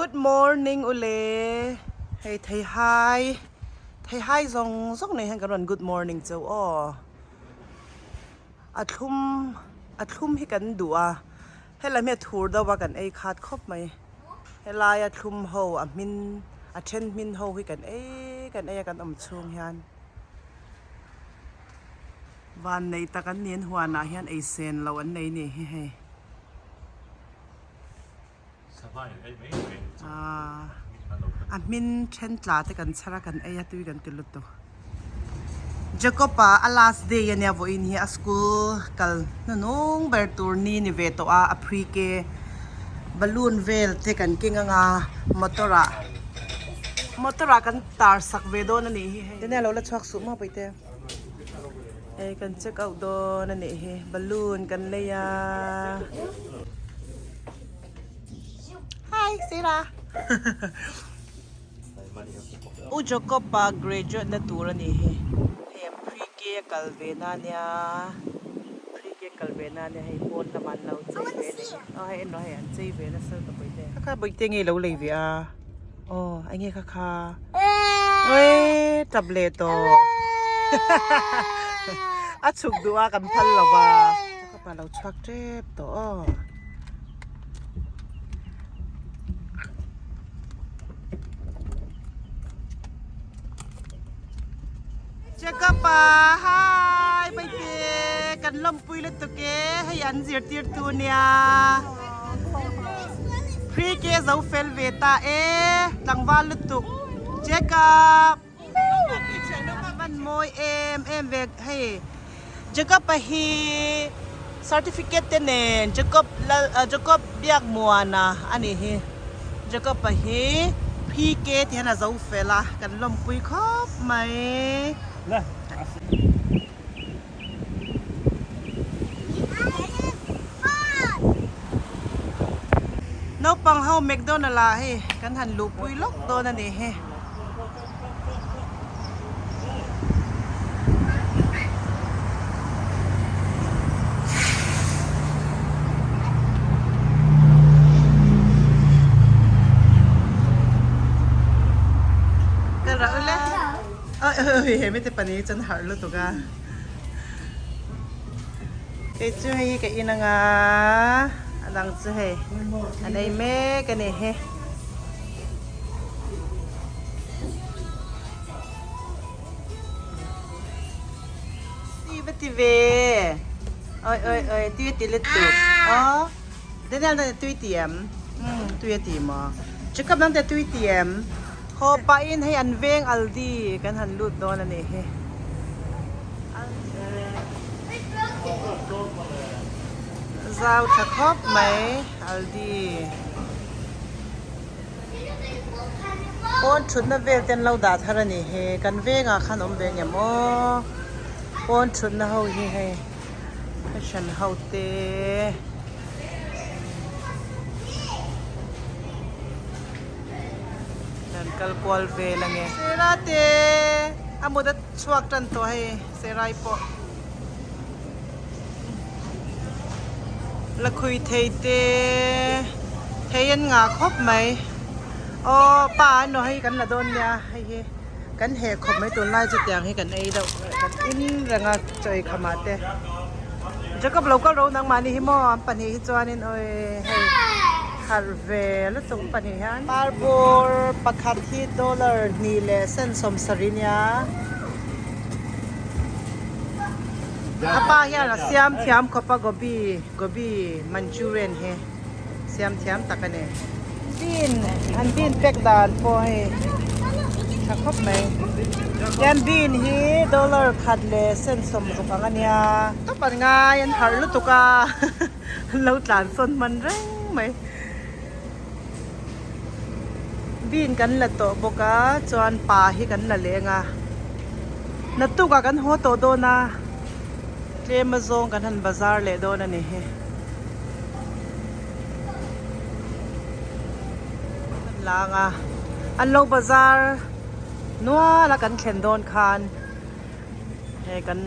Good morning ule hei theihai theihai zawng zawng nei hian kan rawn good morning cheu aw a thlum a thlum hi kan duh a helai hi a thur deuh a kan ei khat khawp mai helaia thlum ho a hmin a then hmin ho hi kan ei kan ei a kan awm chhung hian van nei tak an ni an huanah hian ei sen loh an nei ni hi hei. A hmin then tla te kan chhar a kan ei a tui kan ti lutuk. Jacob-a a last day ania vawiin hi a school kal hnuhnung ber tur ni ni ve tawh a a pre-K balloon vel te kan keng anga motor ah motor ah kan tar sak ve dawn a nih hi hei. Tene alo la chhuak suh maw pawite. Hei kan check out dawn a nih hi balloon kan lei a. Hi Sarah U Jacob a graduate na tur a nih hi hei an pre-K a kal ve na ania pre-K a kal ve na ania hei pawn lamah an lo chei ve a nih hi aw hei en rawh hei an chei ve nasa lutuk pawh kha kha bawihte nge ilo lei ve a aw eng nge kha kha awii tap leh tawh a chhuk duh a kan phal lo va Jacob a lo chhuak tep tawh aw. Jacob a hi baite kan lawmpui lutuk e hei an zirtirtu nia pre K zo fel ve ta e tlangval lutuk Jacob van mawi em em ve hei Jacob a hi certificate te nen Jacob lal Jacob Biakmuana a nih hi Jacob a hi PK ti hian a zo fel a kan lawmpui khawp mai. Naupang ho McDonald ah hei kan han luhpui lawk dawn a nih hi. Ka rah ule. Oi oi oi he mite pani chuan harh lutuk a. Kei chu hei hi ka in anga a dang chu hei an ei mek a ni hi. Ti va ti ve oi oi oi tui a ti lutuk aw Daniel nang te tui ti em umm tui a ti maw Jacob nang te tui ti em haw pahin hei an veng Aldi kan han lut dawn a nih hi. Zau tha khawp mai Aldi. Pawn thutna vel te an lo dah thar a ni hi kan vengah khan awm ve ngem aw pawn thutna ho hi hei fashion ho te an kal kual vel ange sera te a mut a chhuak tan tawh hei serai pawh Lakhui thei te thei an ngah khawp mai aw pa an aw hei kan la dawn nia hei hi kan heh khawp mai tunlai chu tiang hi kan ei deuh kan in reng a chaw ei khamah te Jacob lo kal ro nangmahni hi maw an pahnih hi chuanin awi hei harh ve lutuk an pahnih hian parbawr pakhat hi dollar hnih leh sen sawmsarih nia. A pa hian a siam thiam khawp a gobi gobi manchurian hi siam thiam tak a ni. Bean an bean pack dan pawh hei tha khawp mai tian bean hi dollar khat leh cent sawmruk ang a nia. Tawp an ngai an harh lutuk a an lo tlan sawn hman reng mai. Bean kan la tawh bawk a chuan pa hi kan la leng a naktuk ah kan haw tawh dawn a tlem azawng kan han bazar leh dawn a ni hi kan lang a an lo bazar nual a kan thlen dawn khan hei kan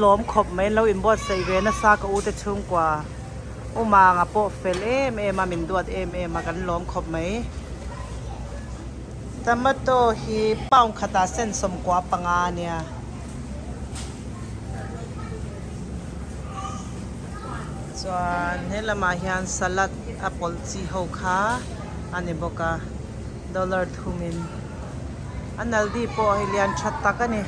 lawm khawp mai an lo inbuatsaih ve nasa ka u te chhungkua. U Manga pawh fel em em a, min duat em em a, kan lawm khawp mai. Tomato hi pound khatah sen 95 a nia. Chuan he lamah hian salad a pawlh chi ho kha a ni bawk a dollar thumin a naldi pawh hei lian tha tak a ni.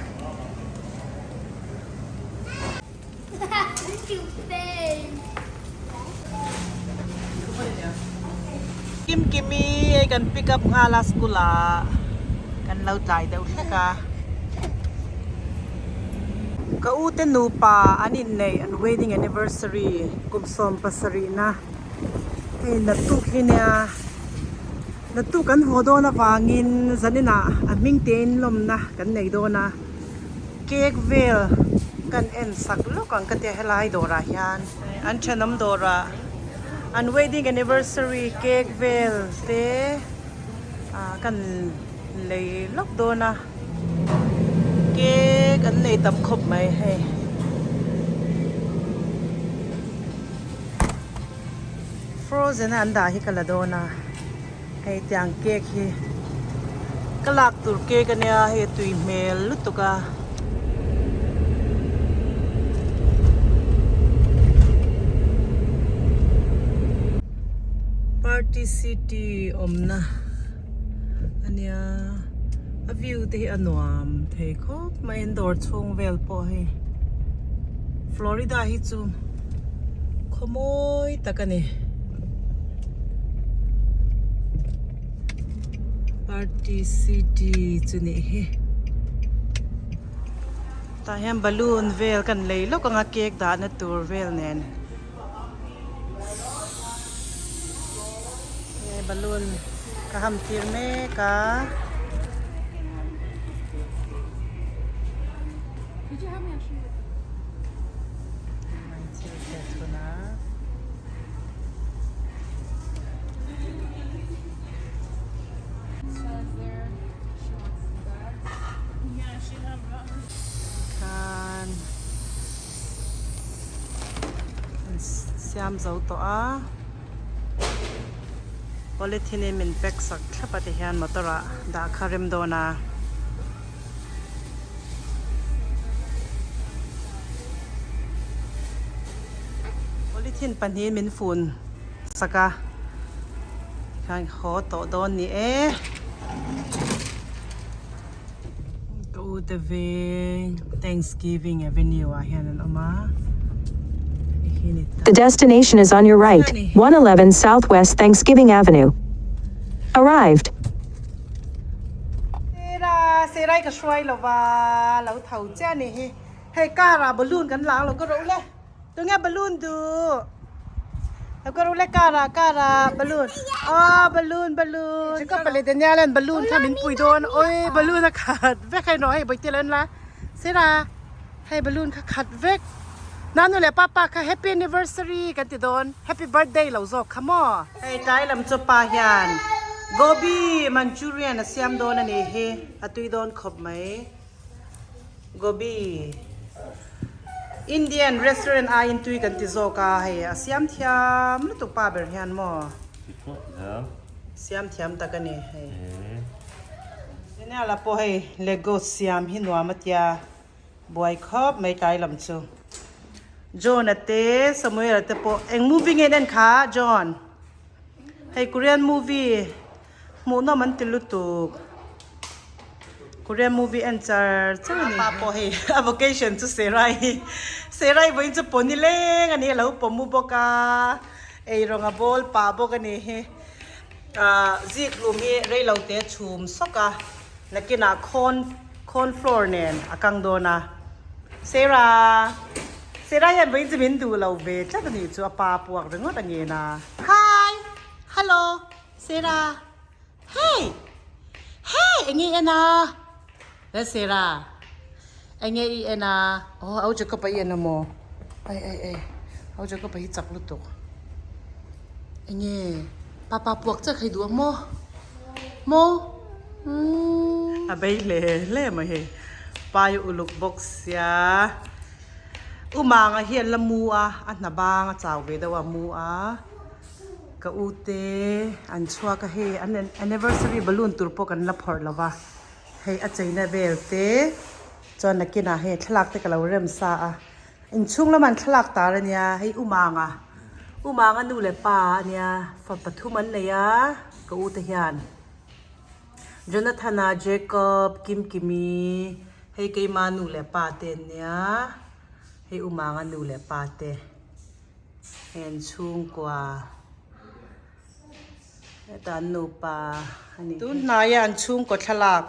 Kim Kimi hei kan pick up nghal a school ah kan lo tlai deuh hlek a. Ka u te nupa an inneih an wedding anniversary kum 70 na hei naktuk hi nia naktuk kan haw dawn avangin zaninah a hming te in lawmna kan nei dawn a cake vel kan en sak lawk ang ka tia helai dawrah hian an thenawm dawrah an wedding anniversary cake vel te ah kan lei lawk dawn a. Cake an nei tam khawp mai hei. Frozen a an dah hi ka la dawn a hei tiang cake hi ka lak tur cake ania hei a tui hmel lutuk a. Party city awmna. Ania a view te hi a nuam thei khawp mai an dawr chhung vel pawh hei Florida hi chu khaw mawi tak a ni Party city chu nih hi tah hian balloon vel kan lei lawk ang a cake dahna tur vel nen. He balloon ka ham tir mek a. Khan. An siam zo tawh a polythene in min pack sak thlap a tihian motor ah dah kha rem dawn a. Polythene pahnih min fun sak a tikhan haw tawh dawn ni e. Ka u te veng Thanksgiving Avenue ah hian an awm a hei hi ni ta. The destination is on your right, 111 Southwest Thanksgiving Avenue. Arrived. Sera Serai ka hruai lova lo tho chiah a nih hi hei car ah balloon kan la ang lo ka rawh le. Tunge balloon duh? Lo ka ru le car ah car ah balloon. Aw balloon balloon. Jacob leh Daniel an balloon kha min pui dawn. Oi balloon a khat vek hei no hei bawihte lo en la. Sira hei balloon kha khat vek. Nanu leh papa kha happy anniversary kan ti dawn. Happy birthday lo zawk kha maw. Hei tlai lam chu pa hian gobi manchurian a siam dawn a nih hi. A tui dawn khawp mai. Gobi Indian restaurant aiin tui kan ti zawk a hei a siam thiam lutuk pa ber hian maw siam thiam tak a ni hei Daniel a pawh hei lego siam hi nuam a tia buai khawp mai tlai lam chu John a te Samuel a te pawh eng movie nge an en kha John hei Korean movie. Hmuhnawm an ti lutuk. Korean movie en char char a ni. Pa pawh hei a vocation chu Serai Serai vawiin chu pawh nileng a ni a lo pawm u bawk a eirawng a bawl pah bawk a ni hi ah zik hlum hi reilo te chhum sawk a nakinah khawn khawn floor nen a kang dawn a Sera Serai hian vawiin chu min duh lo ve tlat a nih chu a pa puak ringawt a ngen a hi hello. Sarah hey hey enge i en a he Sarah enge i en a aw au Jacob a i en a maw ai ai ai au Jacob a hi chak lutuk enge papa puak chiah kha i duh a maw maw umm a bei hle hle mai hei pai uluk bawk sia u manga hi an la mu a a hna bang a chau ve deuh a mu a. Ka u te an chhuak a hei an anniversary balloon tur pawh kan la phawrh lo va hei a cheina vel te chuan nakinah hei thlalak te ka lo rem sa a inchhung lamah an thlalak tar a nia hei u manga u manga nu leh pa a nia fa pathum an nei a ka u te hian Jonathana Jacob Kimkimi hei keima nu leh pa te an nia hei u manga nu leh pa te. Heng chhungkua heta an nupa a nih hi. Tun hnaia an chhungkaw thlalak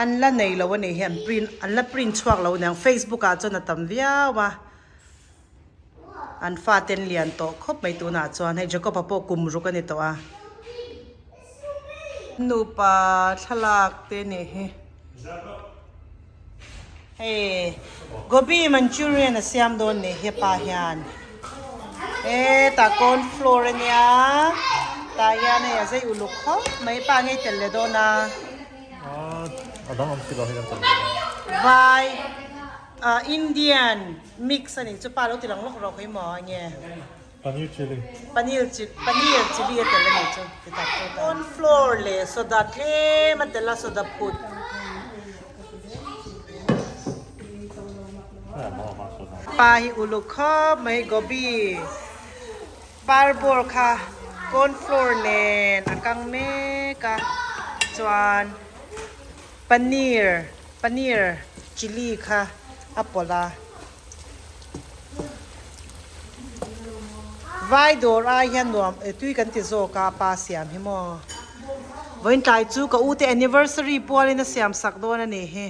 an la nei lo a nih hi an print an la print chhuak lo aniang facebook ah chuan a tam viau a an fate an lian tawh khawp mai tunah chuan hei Jacob a pawh kum ruk a ni tawh a nupa thlalak te a nih hi. Hei gobi manchurian a siam dawn nih hi pa hian hetah corn flour a nia tah hian hei a zei uluk khawp mai pa ngei tel leh dawn a vai ah indian mix a nih chu pa lo ti lang lawk rawh khawi maw enge paneer chilli paneer chi paneer chilli a tel a nih chu ti tak chu corn flour leh soda tlem a tel a soda phut. Pa hi uluk khawp mai gobi parbawr kha corn flour nen a kang mek a chuan paneer paneer chilli kha a pawlh a. Vai dawr ai hian nuam eh tui kan ti zawk a pa siam hi maw vawiin tlai chu ka u te anniversary pualin a siam sak dawn a ni hi.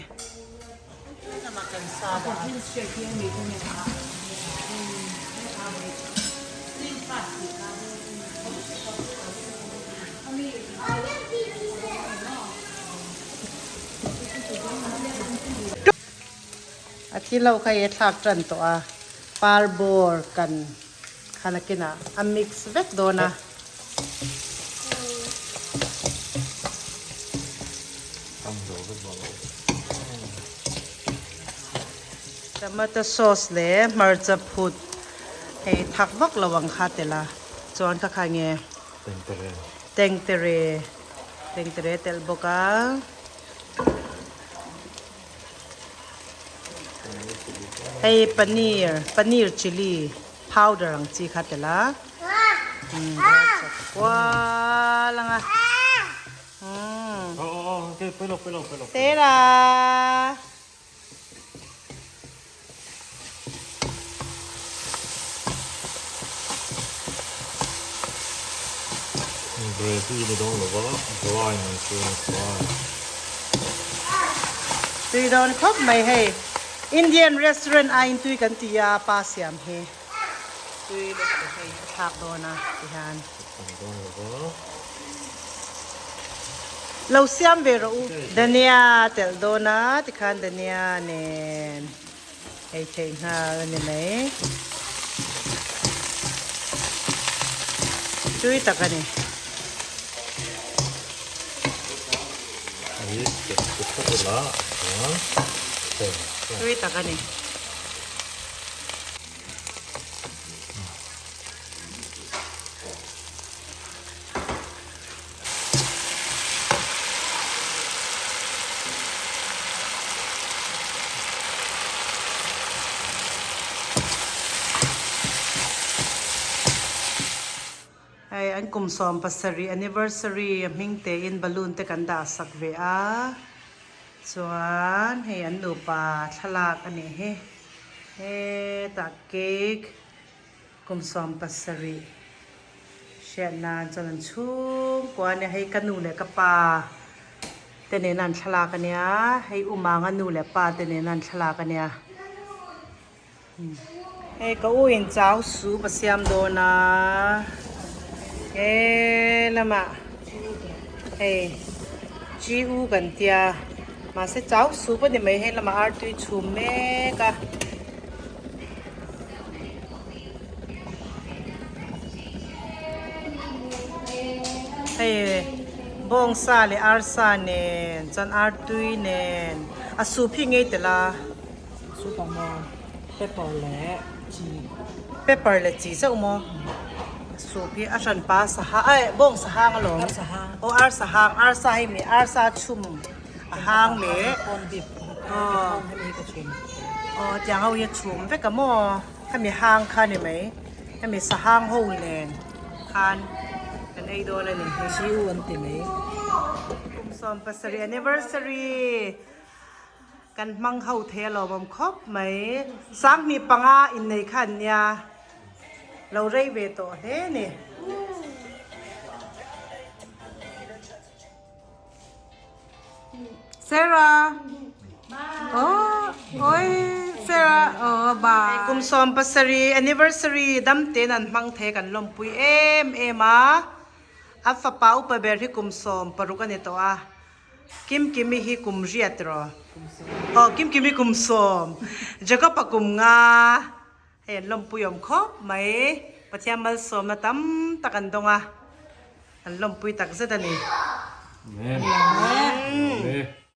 A thi lo kha i thlak tan tawh a, par bawr kan khan a kinah a mix vek dawn a. Tomato sauce leh hmarcha phut hei thak vak lo ang kha tel a, chuan kha kha nge tengtere tengtere telh bawk a. Hei paneer paneer chilli powder ang chi kha tel a umm kual ang a umm Sera. Gravy ni dawn lova dry manchurian fry. Tui dawn khawp mai hei Indian restaurant aiin tui kan ti a pa siam hi tui lutuk hei a thlak dawn a ti hian. Dawn lova. Lo siam ve rawh u. Dania telh dawn a tikhan Dania nen ei theih nghal a ni mai. Tui tak a ni. Tui tak a ni. Hei an kum 70 anniversary a hming tein balloon te kan dah sak ve a chuan hei an nupa thlalak a nih hi hetah cake Kum 70 hriat nan chuan an chhungkua a nia, hei ka nu leh ka pa te nena an thlalak a nia, hei u Manga nu leh pa te nena an thlalak a nia. Hei ka u in chau sup a siam dawn a, he lamah hei chi u kan tia mahse chau sup a ni mai hei lamah artui chhum mek a. Hei bawngsa leh arsa nen chuan artui nen a soup hi ngei tel a. Soup ang maw? Pepper leh chi. Pepper leh chi chauh maw? Soup hi a hran pa saha eh bawng sahang alawm aw ar sahang arsa hi mi arsa chhum a hang leh aw aw tiang ho hi a chhum vek a maw hemi hang kha ni mai hemi sahang ho nen khan kan ei dawn a ni kum 17 anniversary. Kan hmang ho thei a lawmawm khawp mai. Sanghnih panga innei kha an nia. Lo rei ve tawh hle ni. Sarah. Oh, oi Sarah. Oh, bye. Kum 17 anniversary dam ten an hmang thei kan lawmpui em em a. A fapa upa ber hi kum 16 a ni tawh a. Kimkimi hi kum riat rawh. Aw Kimkimi kum 10. Jacob-a kum 5. Hei an lawmpui awm khawp mai. Pathian malsawmna tam tak an dawng a, an lawmpui tak zet a ni. Amen.